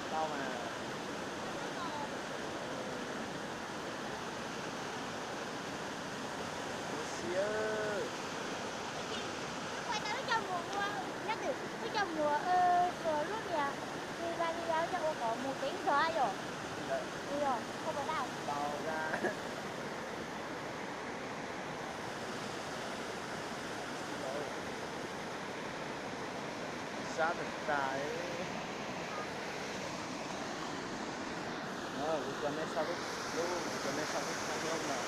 Tau mas. Ua si. Wb coj mus ua, nyob twb wb coj mus ua, lub niag, li la li la coj ua kom mus teev zog yom. Yog, koj puas tau? Tau. Sab tag tag. Kuv tso nej saib lub, lub, kuv tso nej saib lub thaj nyob no.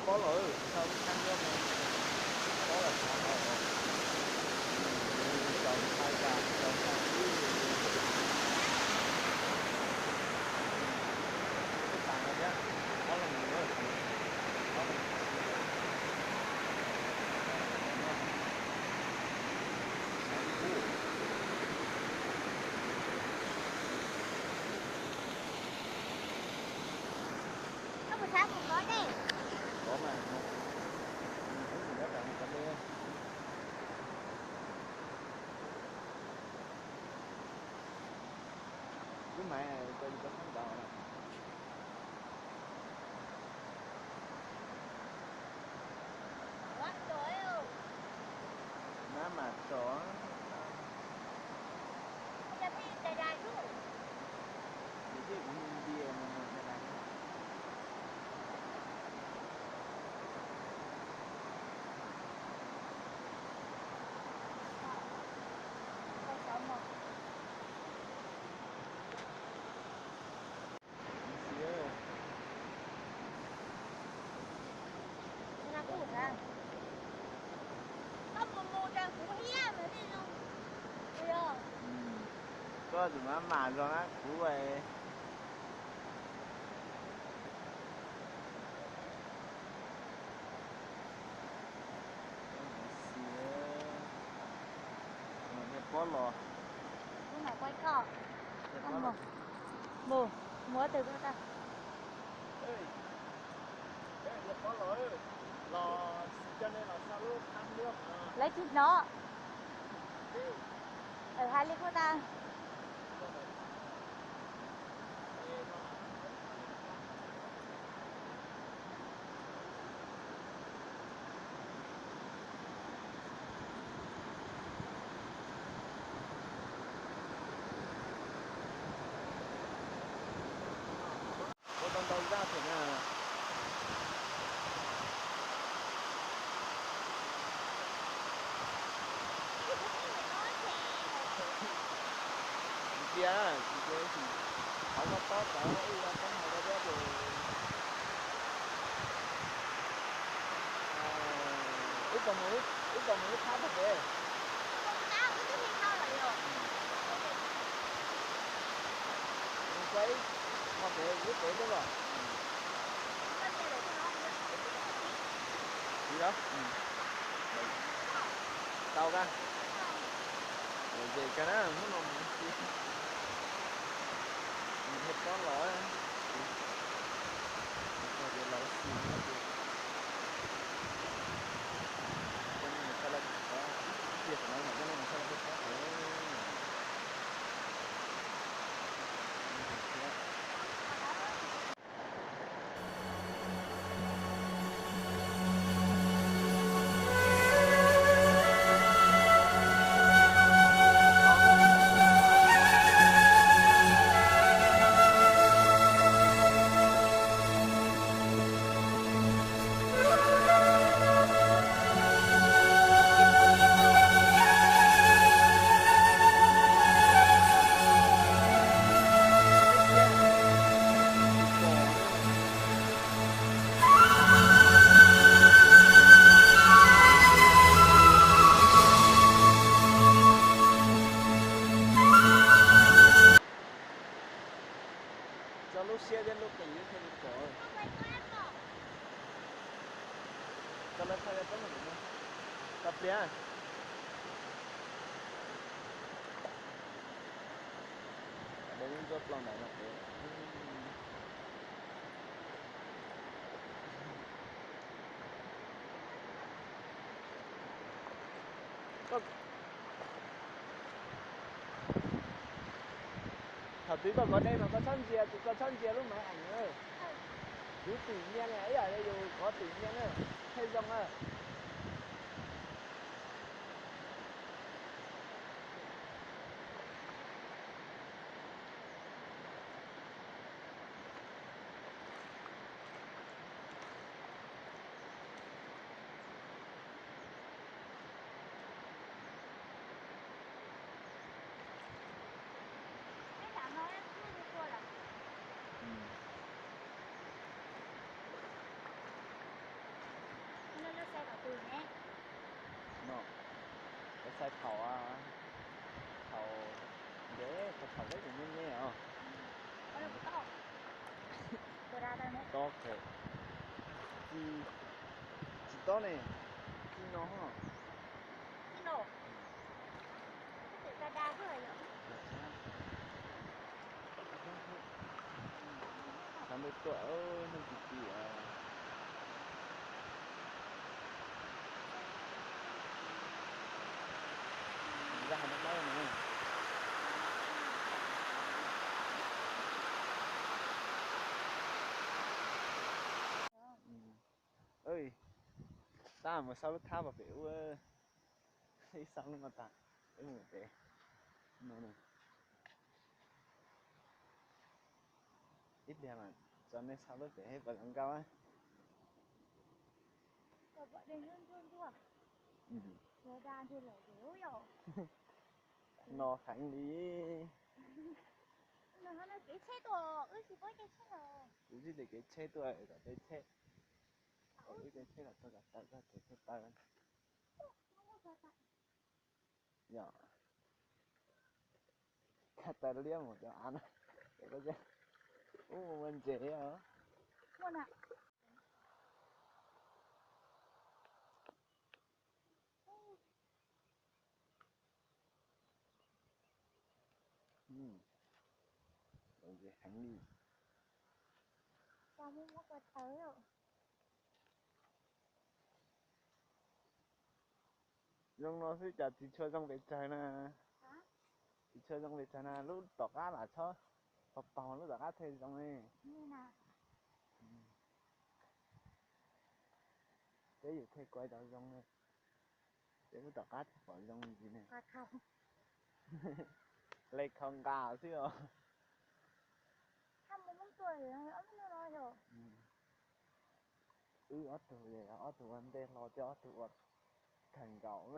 Pob los, sau lub thaj nyob no. Pob los xav hauv os. Sau thaj yas, sau thaj ib. Twb tas no thiab. Pob los mus, pob los mus. Koj puas xav mus kov dej? Kov mas, mus, mus nyob tas mus kov dej. Lub mais ko yus kov sab nraud na. Mab mas tso. Yus thiaj kuv ntias mus mus caj das. Koj tus mab mam zog na kuv. Niag pob los. Mus, mus twg ko tau. Niag pob los, los coj nej los saib lub thaj nyob. Lawv tsis hnov. Hais li kuj tau. Ua tau ntau zaj thiab na. Tsis tias, tsis tias, thaum koj tob tod wb ua teeb hauv rau thiab ces wb puas mus, wb puas mus lub thab tag kev? Mus txog ib qho kev wb pem thiab los. Tsis yog. Tau kawg. Lom zem kawg na, hnub no mus ua si. Niag pob los, txog ces los ua si no ces coj nej mus saib lawv pem pob, ib pliag tom no mam coj nej mus saib lawv pem pob tod. Tso lub siab thiab lub qis thiaj li pom. Tso lawv thaij tau mus, tau pliag. Lub ntsuab plaub ntawd no ces thaum twg koj kov de mas koj txhob ntsia, koj txhob ntsia lub maiv ees na. Kuv tim nyias li ib yam li yus kov tim nyias na, thiaj zoo na. No, lawv xaiv thaum, thaum, ntev thaum peb tseem me me os. Tob, tsis tob ne, tsis no. Tsis no. Xav ntau tuaj, hnub tsis tsis. Zaj hais no na. Tab mus xauj lub thab pem ub, ib xauj lub no tag, wb mus pem no. Ib pliag mas tso nej xauj lub pem pom zoo nkauj. No heev li. Kuv tsis tias kev tsheb tuaj kom peb tsheb, wb caij tsheb los txog kom tawm txog kev tsheb taw. Yog, khaj taw liab mus cov av na, ub ua ntses os. Heev li. Zoo no xwb cas tsis tshua zoo pes tsawg na. Tsis tshua zoo pes tsawg na, lub tom qab lam txhob pog pog lub tom qab thiaj zoo li. Peb yus thiaj kuaib tau zoo li. Peb lub tom qab tsis pom zoo li ntsis ne. Hle khaus nqa xwb os. Wb ob tug, ob tug ua ntej hlo thiab ob tug ua kawg nkaus.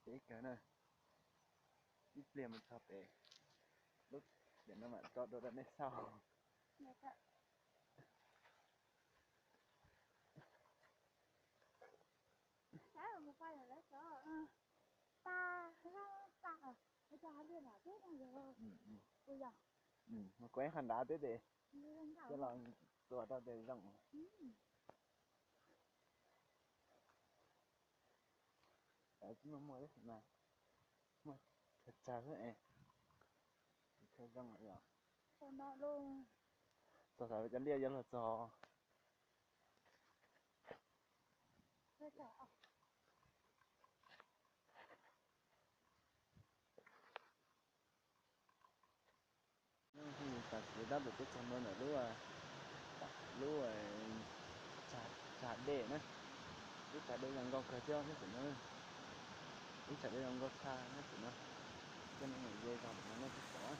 Peb kawg na, ib pliag mus txog pem lub tiam no mam tso dua rau nej xauj. Mus kuv ib qho nrad twb tes, coj los tua rau tes zoo. Tsis muaj muaj ib mas, muaj tsawg tsawg xwb es tsis tshua zoo lawm. Txog thaum cov liaj yuav luag txog. Tam sim tab tom peb txog ntua ntawm lub, lub tsag dej na, lub tsag dej zoo nkauj kawg thiab nyob tim no, lub tsag dej zoo nkauj tshaj nyob tim no, coj nej mus ze zog tim no nej thiaj pom.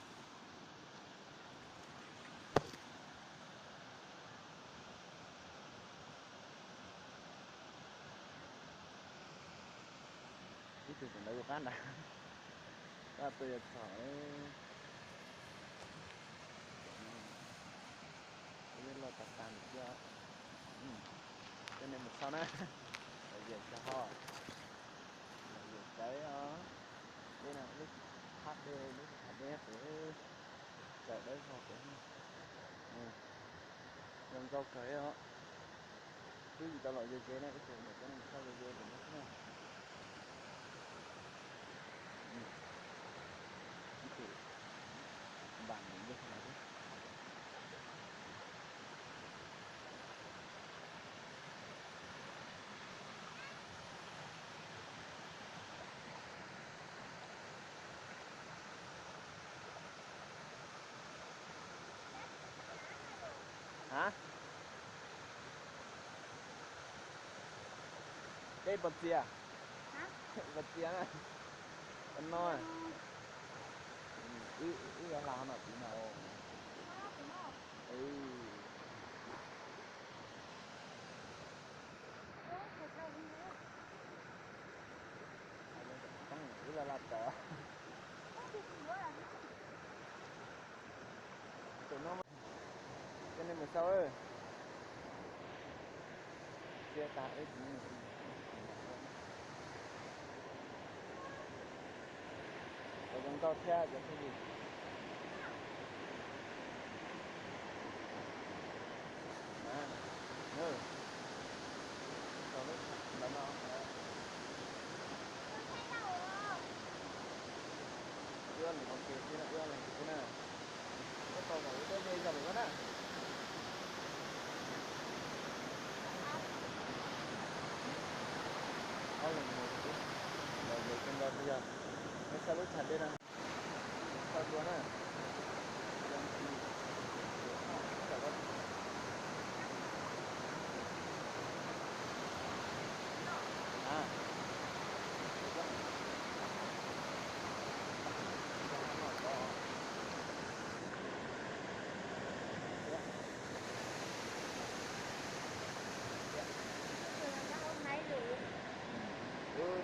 Ib tug tseem ntawd yus qab nrad, qab tuaj yuav txog. Ib lub loj tag tag nws thiab. Coj nej mus xauj na, lom zem tag ho, lom zem tsawv os. Dej no lub thab dej, lub thab dej pem, tsaws dawb vog pem. Zoo nkauj kawg os. Twb tsis tau los ze ze na, ib txhia mus cov neeg txhob ze ze tus no xwb na. Ib tus npam ntawm ncauj no thiab. Hab, peb pos txias, pos txias na, pos no, wb hla no tiv no. Wb la la tod. Tus no, coj nej mus sau. Txias tas wb tsis, ua zoo nkauj thiab cov phooj ywg. Sau lub ntawd no. Wb ob leeg ua ke xwb na, wb ob leeg xwb na. Koj tau kom wb tuaj ze zog lawm no na. Ob leeg mus xwb, los ze zoo nkauj xwb yog. Nej saib lub chav dej no, txhawj dua na.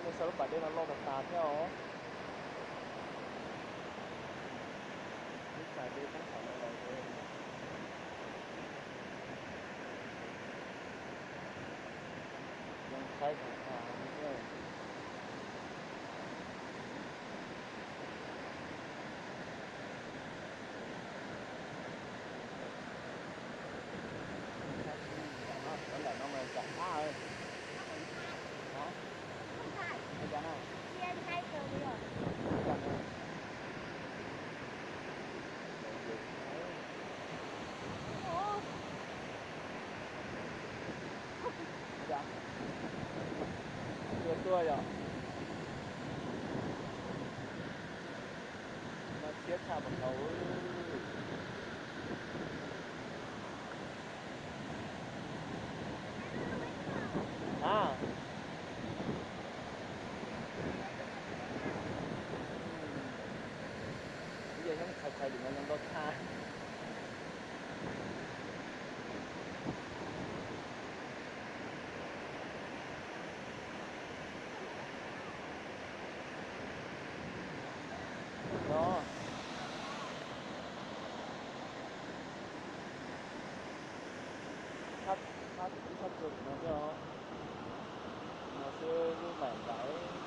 Nej saib lub pas dej no loj tas tas thiab os. Lub pas dej poob saum no los zoo saib tag tag li thiab. Cov ntawm no mas cov qab. Ua cas na? Tua tuaj yom. No siab tshaj npaum nkaus. A, ib yam xyoob txhais txhais tim no zoo nkauj tshaj. No, thab, thab ib thab tua tim no thiab os. No xwb lub maim ntawd.